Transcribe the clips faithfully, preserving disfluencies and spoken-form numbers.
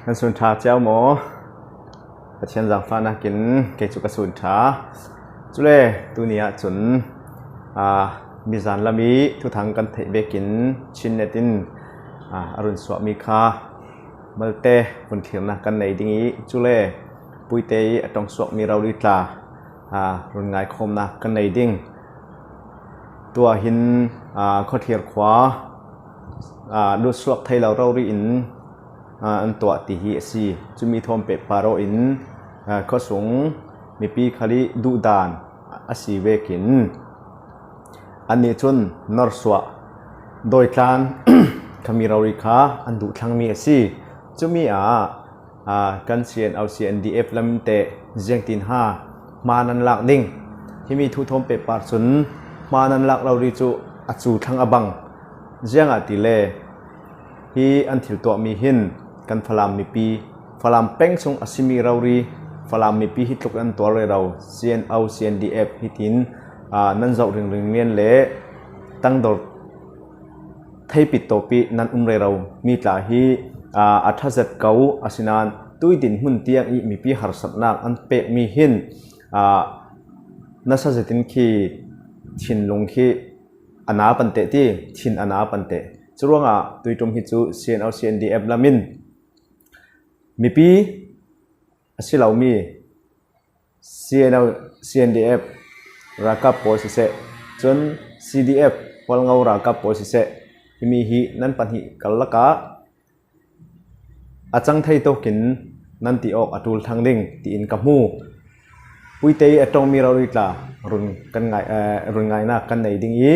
Kan sun ṭha cio maw? Pathian zaangfahnakin kei cu ka sun ṭha. Cule tuni ahcun, aa, mizan lam i thuthang kan theih vekin Chin Net in, aa, a run suahmi kha malte vun thlirnak kan nei ding i, cule Puite i a ṭong suakmi rori tla, aa, run ngaikhawmnak kan nei ding. Tuah hin, aa, khuathlir khua, aa, lut suak thei lo rori in, aa, an tuah ti hi a si. Cumi thawn pehpar aw in, aa, khuasung mipi khal i duhdan a si vekin annih cun norsuah dawitlan khami rori kha an duhthlanmi a si. Cumi ah, aa, kan C N O C N D F lam in teh ziangtin ha hma nan lak ding? Himi thu thawn pehpar cun hma nan lak rori cu a cu thlang a bang. Ziangahtile hi an thil tuahmi hin kan Falam mipi, Falam peng sung a simi rori, Falam mipi hi tluk an tuar rero, C N O, C N D F hitin, aa, nan zoh ringring lian le tangdor theipit tawpi nan um rero mi tla hi, aa, a ṭha zet ko. Asinain tui dinhmun tiang i mipi harsatnak an pekmi hin, aa, nasa zetin khi thinlung khi a na pante ti, thin a na pante. Curuangah tuiṭum hi cu C N O, C N D F lam in mipi a si lomi C N O, C N D F ralkap pawl siseh, cun C D F Hualngo ralkap pawl siseh, himi hi nan pahnih karlak ah a cang thei tawkin nan ti awk a ṭul thlang ding tiin ka hmu. Puite i a ṭongmi rori tla run kan ngai, eh, run ngainak kan nei ding i,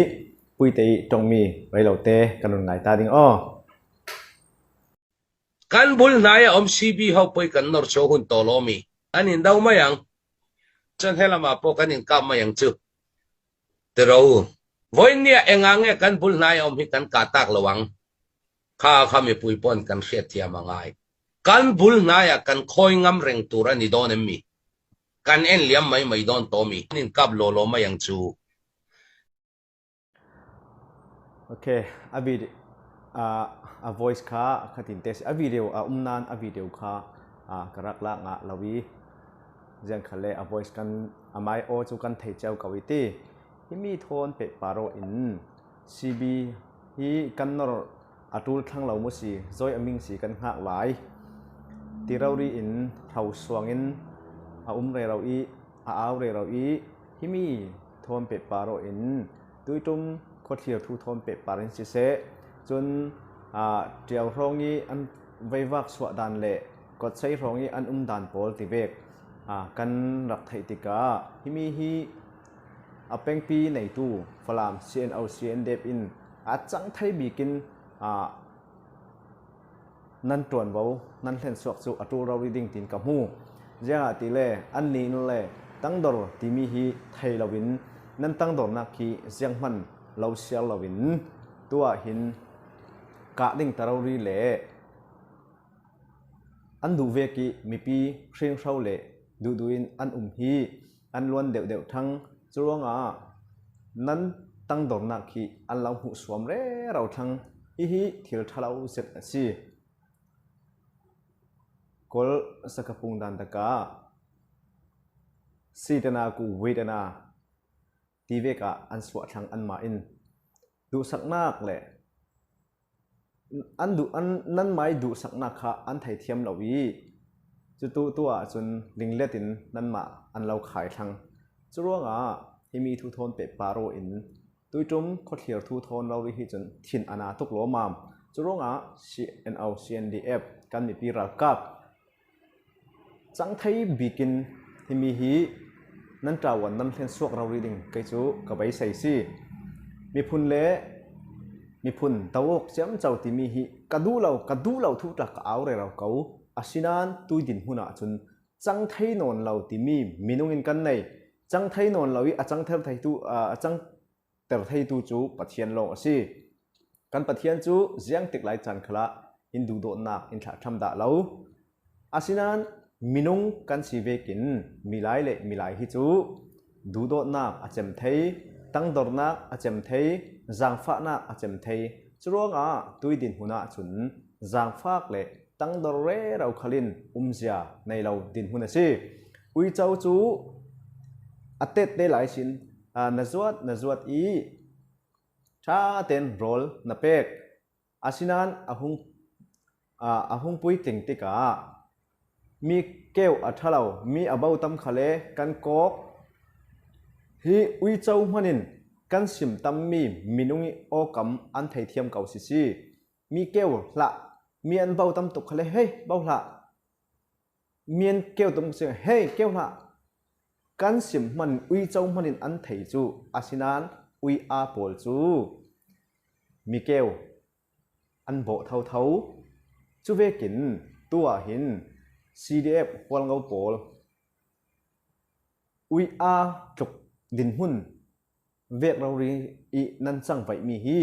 Puite i ṭongmi rei lote kan run ngai ta ding aw. Kan bul hnai a om C B ho poi kan nor cho hun tawlawmi an in do mai ang. Cun he lamah pawh kan in kap mai ang cu. Ti ro. Voi nia enga nge kan bul hnai a om hi kan kah tak lo ang. Kha kha mipui pawn kan hriat thiam a ngai. Kan bul hnai ah kan khawi ngam reng tur an i dawn em mi? Kan en liam mai mai dawn tawmi an in kap lawlaw mai ang cu. Ok, a vid-, a, a voice kha khatin te si. A video a um nan a video kha, a, ka rak lak ngah lo i, ziang khal le a voice kan, a mai aw cu kan thei cio ko i ti. Himi thawn pehpar aw in C B hi kan nor a ṭul thlang lo mu si, zoi a ming si kan hngak lai ti rori in hro suangin a um rero i, a au rero i, himi thawn pehpar aw in tuiṭum khuathlir thu thawn pehpar in siseh, cun, aa, ṭiau hrawng i an veivak suah dan le kawtsei hrawng i an um dan pawl ti vek, aa, kan rak theih tikah himi hi a pengpi neitu Falam C N O C N D F in a cang thei bikin, aa, nan ṭuanvo, nan hlensuak cu a ṭul rori ding tiin ka hmu. Ziangahtile annih in le tangdor timi hi thei loin nan tangdornak khi zianghman lo siar loin tuah hin kah ding ta rori le an duh vek i mipi hringhro le duhduh in an um hi an luan deuhdeuh thlang. Curuangah nan tangdornak khi an lo hmuh suam rero thlang. Hihi thil ṭha lo zet a si. Kawl sakapung dan takah sitana ku witana ti vekah an suah thlang anmah in duhsaknak le an duh, an, nanmai duhsaknak kha an thei thiam lo i, cutu tu ahcun linglet in nanmah an lo khai thlang. Curuangah himi thu thawn pehpar aw in tuiṭum khuathlir thu thawn rori hi cun thin a na tuk lawmmam. Curuangah C N O, C N D F kan mipi ralkap cang thei bikin himi hi nan ṭuan nan hlensuak rori ding kei cu ka beisei si. Miphun le miphun do awk ciamco timi hi ka duh lo, ka duh lo thu tla ka au rero ko. Asinain tui dinhmun ahcun cang thei nawn lo timi minung in kan nei. Cang thei nawn lo i a cangter theitu, aa, a cang ter theitu cu Pathian lawng a si. Kan Pathian cu ziangtik lai caan khalah in duhdawtnak in thlahṭham dah lo. Asinain minung kan si vekin milai le milai hi cu duhdawtnak a cem thei, tangdornak a cem thei, zaangfahnak a cem thei. Curuangah tui dinhmun ahcun zaangfak le tangdor rero khalin umzia nei lo dinhmun a si. Uico cu a tette lai sin, aa, na zuat, na zuat i ṭha ten rawl na pek. Asinain a hung, aa, a hung pui tling tikah mi keu a ṭha lo, mi a bo tam khale kan kawk. Hi uico hmanin kan sim tammi minung i awkam an theithiam ko sisi. Mi keu hlah, mi an bo tam tuk khale, hei, bo hlah. Mi an keu tam tuk si, hei, keu hlah. Kan sim hman, uico hmanin an thei cu, asinain ui a pawl cu mi keu an bawh thotho. Cuvekin tuah hin C D F hualngo pawl ui a tluk dinhmun vek rori i nan cangvaihmi hi,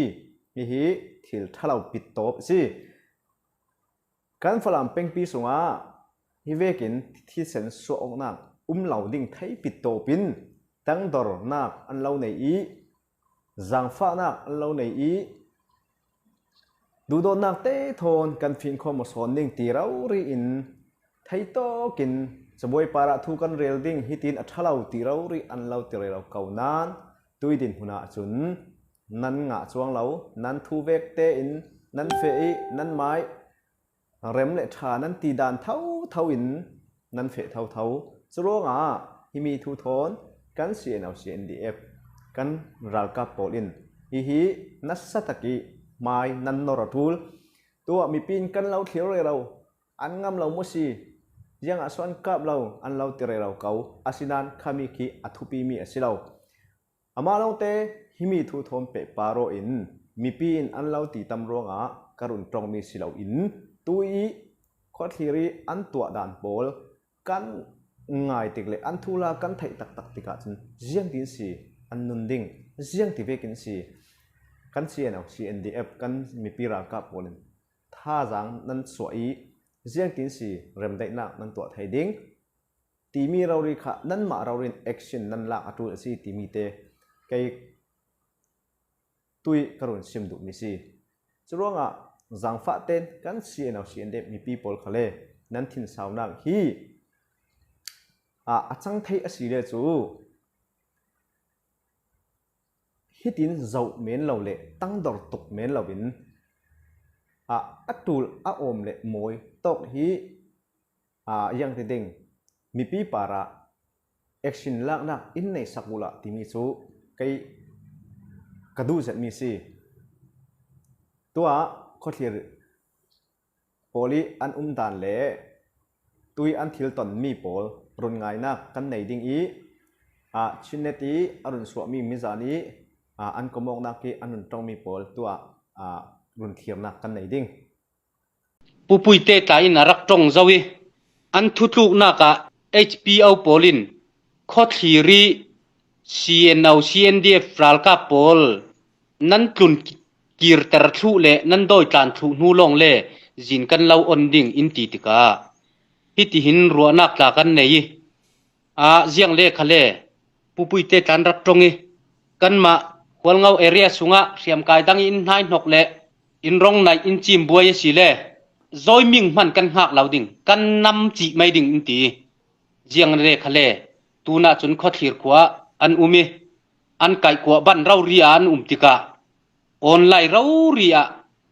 hihi thil ṭha lo pittawp a si. Kan Falam pengpi sungah hi vekin thisen suah awknak um lo ding thei pittawp in tangdornak an lo nei i zangfahnak an lo nei i duhdawtnak te thawn kan finkhawm aw sawn ding ti rori in theitawkin cabuai parah thu kan rel ding hitin a ṭha lo ti rori an lo ti rero ko nain tui dinhmun ah cun nan ngah cuang lo, nan thu vek tein nan feh i nan mai rem le ṭha nan ti dan thotho in nan feh thotho. Curuangah himi thu thawn kan C N O C N D F kan ralkap pawl in hihi nasa tak i hmai nan nor a ṭul. Tuah mipi in kan lo thlir rero, an ngam lo mu si, ziangah so an kap lo, an lo ti rero ko, asinain khami khi a thupimi a si lo. Amah lawngte himi thu thawn pehpar aw in mipi in an lo ti tam ruangah ka run ṭongmi si loin tu i khuathlir i an tuah dan pawl kan ngai tik le an thuhla kan theih taktak tikah cun ziangtin si an nun ding, ziangti vekin si kan C N O, C N D F kan mipi ralkap pawl in thazaang nan suah i ziangtin si remdaihnak nan tuah thei ding timi rori kha nanmah rori in action nan lak a ṭul a si timi te kei tui ka run sim duhmi si. Curuangah zangfah ten kan C N O C N D F mipi pawl khale nan thinsaunak hi a, a cang thei a si le cu hitin zoh men lo le tangdor tuk men lo in a, a ṭul a awm le mawi tawk hi a, ziangti ding mipi parah action laknak in nei sak uhlah timi cu kei ka duh zetmi si. Tuah khuathlir pawl i an um dan le tui an thil tonmi pawl run ngainak kan nei ding i, a, Chinnet i a run suahmi mizan i, a, an komawknak i an run ṭongmi pawl tuah, a, run thlirnak kan nei ding. Pupuite tla in a rak ṭong zo i an thutluknak ah H P O pawl in khuathlir i C N O, C N D F ralkap pawl nan tlun kirter thluh le nan dawitlan thluh hnu lawng le zin kan lo on ding in ti tikah hitihin ruahnak tla kan nei i, a, ziang le khale pupuite tlan rak ṭong i kanmah Hualngo area sungah hriamkai dang i in hnaihnok le in rong naih in cimbuai a si le zawiming hman kan hngak lo ding, kan nam cih mai ding in ti. Ziang le khale tunah cun khuathlir khua an um i an kaihkuah ban rori ah an um tikah online rori ah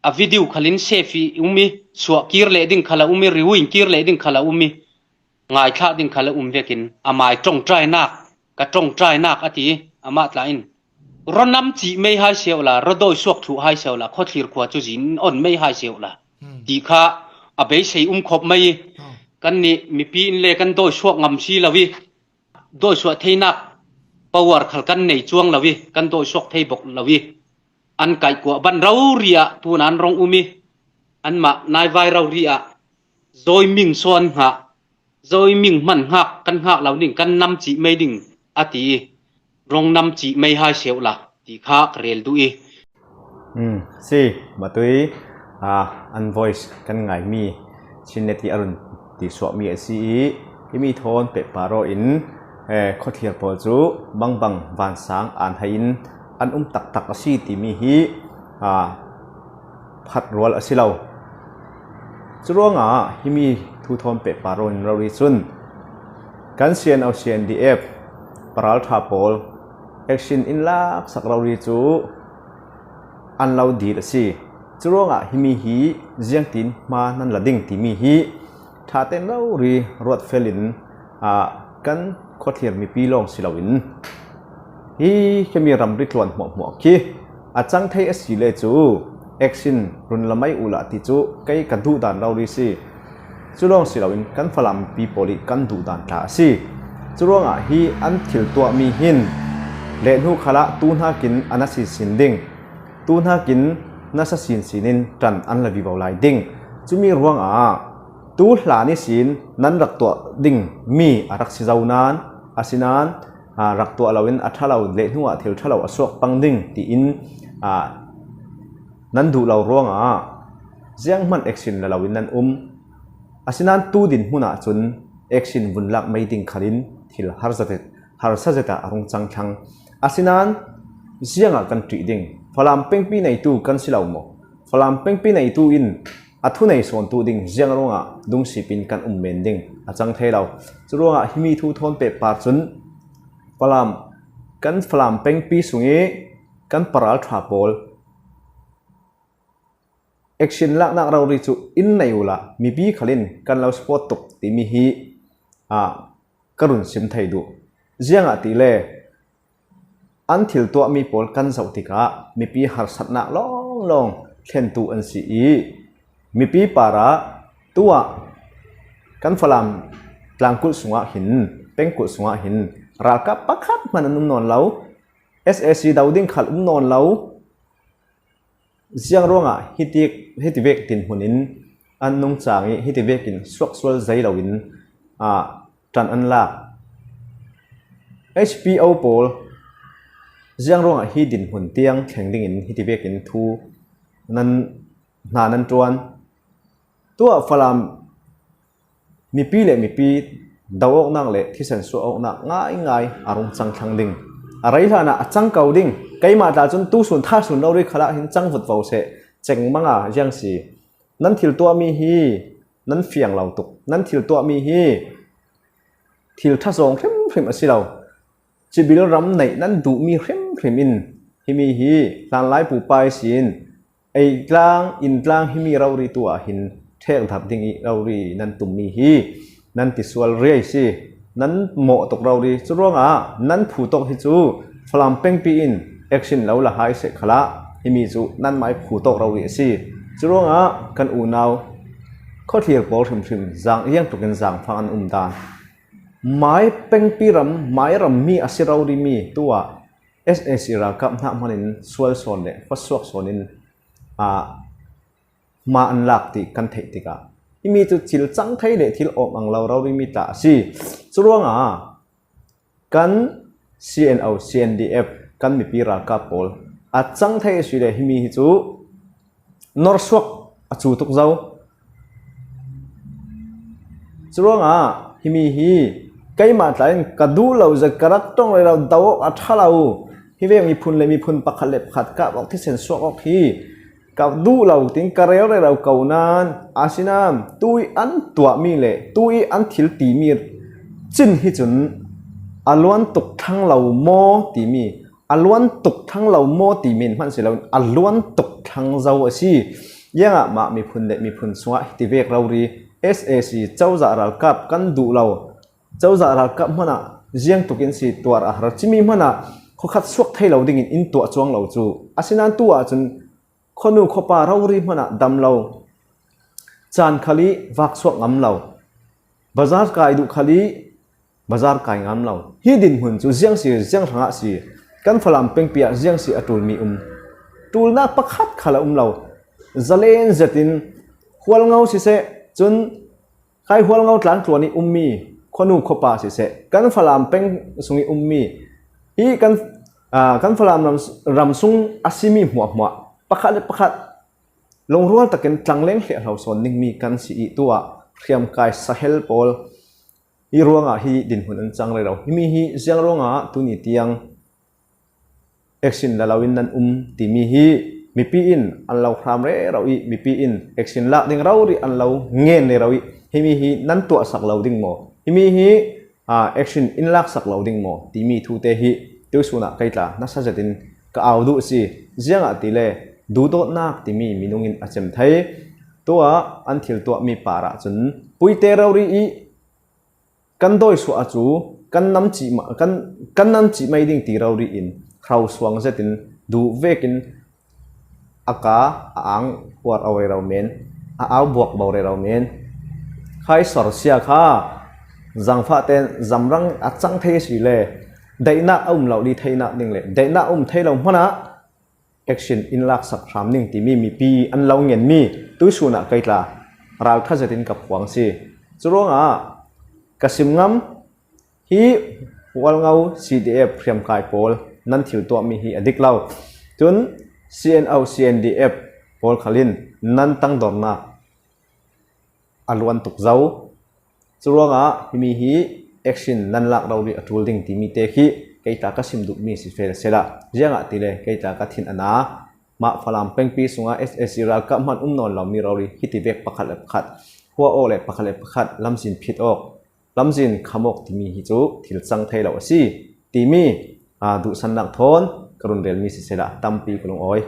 a video khalin save i um i suah kir leh ding khal a um i riuin kir leh ding khal a um i ngaithlah ding khal a um vekin amai ṭongṭainak, ka ṭongṭainak a ti. Amah tla in rawnam cih mei hai seuh la, rawdawi suak thluh hai seuh la, khuathlir khua cu zin on mei hai seuh la ti kha a beisei um khawp mai i kannih mipi in le kan dawi suak ngam si lo i dawi suah theinak power khal kan nei cuang lo i kan dawi suak thei bok lo i an kaihkuah ban rori ah tun an rong um i anmah naivai rori ah zawiming sawn hngah, zawiming hman hngak kan hngak lo ding, kan nam cih mei ding a ti i rong nam cih mei hai seuh la ti kha ka rel duh i. Um, si, matui, a, an voice kan ngaimi Chinnet i a run ti suahmi a si i, himi thawn pehpar aw in, eh, khuathlir pawl cu bangbang vansang an hai in an um taktak a si timi hi, a, phat rual a si lo. Curuangah himi thu thawn pehpar rori cun kan C N O, C N D F, paralṭha pawl action in laksak rori cu an lo dil a si. Curuangah himi hi ziangtin hma nan la ding timi hi ṭha tein rori ruat felin, ah, kan khuathlir mipi lawng si loin, hi khemi ramri tluan hmuahhmuah khi a cang thei a si le cu action run la mai uhla ti cu kei ka duhdan rori si. Cu lawng si loin kan Falam mipi pawl i kan duhdan tla a si. Curuangah hi an thil tuahmi hin lehhnu khalah tuhnakin a na sinsin ding, tuhnakin nasa sinsin in ṭan an la vivo lai ding. Cumi ruangah tu hlan ihsin nan rak tuah ding mi a rak si zo nain, asinain, aa, rak tuah loin a ṭha lo, lehhnu ah thil ṭha lo a suak pang ding tiin, aa, nan duh lo ruangah zianghman action la loin nan um. Asinain tu dinhmun ah cun action vun lak mai ding khalin thil harsa zet, harsa zet ah a rung cang thlang. Asinain ziangah kan ṭih ding? Falam pengpi neitu kan si lo maw? Falam pengpi neitu in a thunei sawntu ding ziang ruangah dungsip in kan um men ding a cang thei lo. Curuangah himi thu thawn pehpar cun Falam, kan Falam pengpi sung i kan paralṭha pawl action laknak rori cu in nei uhla mipi khalin kan lo support tuk timi hi, ah, ka run sim thei duh. Ziangahtile an thil tuahmi pawl kan zoh tikah mipi harsatnak lawnglawng thlentu an si i mipi parah tuah kan Falam tlangkulh sungah hin, pengkulh sungah hin ralkap pakhat hmanh an um nawn lo, S A C do ding khal um nawn lo. Ziang ruangah hiti, hiti vek dinhmun in an nungcang i hiti vekin suaksual zei loin, aa, ṭan an lak? H P O pawl, ziang ruangah hi dinhmun tiang thleng dingin hiti vekin thu nan, hna nan ṭuan? Tuah Falam mipi le mipi do awknak le thisen suah awknak ngaingai a rung cang thlang ding. A rei hlanah a cang ko ding. Keimah tla cun tusun thasun rori khalah hin cang vutvo seh, cengmanga ziang si. Nan thil tuahmi hi nan fiang lo tuk. Nan thil tuahmi hi thil ṭha zawng hrimhrim a si lo. Cibil ram neih nan duhmi hrimhrim in himi hi hlanlai pupa ihsin ei tlang, inn tlang himi rori tu ah hin ṭhekdarh ding i rori nan tummi hi nan tisual riai si. Nan mawh tuk rori. Curuangah nan phu tawk hi cu Falam pengpi in action lo la hai seh khalah himi cu nanmai phu tawk rori a si. Curuangah kan unau khuathlir pawl hrimhrim zang, ziang tlukin zaangfang an um dan, mai pengpi ram, mai rammi a si rorimi tu ah S A C ralkap hna hmanin sual sawn le khuasuak sawn in, aa, hma an lak ti kan theih tikah himi cu thil cang thei le thil awm ang lo rorimi tla a si. Curuangah kan C N O, C N D F, kan mipi ralkap pawl a cang thei a si le himi hi cu norsuak a cu tuk zo. Curuangah himi hi keimah tla in ka duh lo zet, ka rak ṭong rero, do awk a ṭha lo, hi vek miphun le miphun pakhat le pakhat kap awk, thisen suak awk hi ka duh lo tiin ka rel rero ko nain, asinain tu i an tuahmi le tu i an thil timi cin hi cun a luan tuk thlang lo maw timi, a luan tuk thlang lo maw ti men hmanh si loin a luan tuk thlang zo a si. Ziangah mah miphun le miphun sungah hiti vek rori S A C cozah ralkap kan duh lo, cozah ralkap hmanah ziang tukin si tuar a har cimi hmanah khuakhat suak thei lo dingin in tuah cuang lo cu. Asinain tu ahcun khuanu khuapa rori hmanah dam lo, caan khal i vak suak ngam lo, bazar kai duh khal i bazar kai ngam lo. Hi dinhmun cu ziang si, ziang hrangah si, kan Falam pengpi ah ziang si a ṭulmi um? Ṭulnak pakhat khal a um lo. Zalen zetin Hualngo siseh, cun Khai Hualngo tlang tluan i ummi khuanu khuapa siseh, kan Falam peng sung i ummi hi kan, aa, kan Falam ram, ram sung a simi hmuahhmuah pakhat le pakhat lungrual takin tlangleng hliahhlo sawn dingmi kan si i tu ah hriamkai sahel pawl i ruangah hi dinhmun an cang rero. Himi hi ziang ruangah tuni tiang action la loin nan um timi hi mipi in an lo hram rero i, mipi in action lak ding rori an lo ngen rero i, himi hi nan tuahsak lo ding maw, himi hi action in laksak lo ding maw timi thute hi tuisunah kei tla nasa zetin ka au duh si. Ziangahtile duhdawtnak timi minung in a cem thei. Tua an thil tuahmi parah cun puite rori i kan dawi suah cu kan nam cih ma-, kan, kan nam cih mai ding ti rori in hro suang zetin duh vekin a ka a ang huar a rero men, a au buak bo rero men. Khai sor sia kha zangfah ten zamrang a cang thei si le daihnak a um lo li theinak ding le daihnak a um thei lo hmanah action in laksak hram ning timi mipi an lo ngenmi tuisunah kei tla raltha zetin ka phuang si. Curuangah ka sim ngam hi Hualngo C D F hriamkai pawl nan thil tuahmi hi a dik lo. Cun C N O, C N D F pawl khalin nan tangdornak a luan tuk zo. Curuangah himi hi action nan lak rori a ṭul ding timi te khi kei tla ka sim duhmi si fel sela, ziangahtile kei tla ka thin a na mah Falam pengpi sungah S A C ralkap hman um nawn lomi rori hiti vek pakhat le pakhat, hua awk le pakhat le pakhat lamzin phit awk, lamzin kham awk timi hi cu thil cang thei lo a si timi, aa, duhsannak thawn ka run relmi sisela tampi ka lungawi.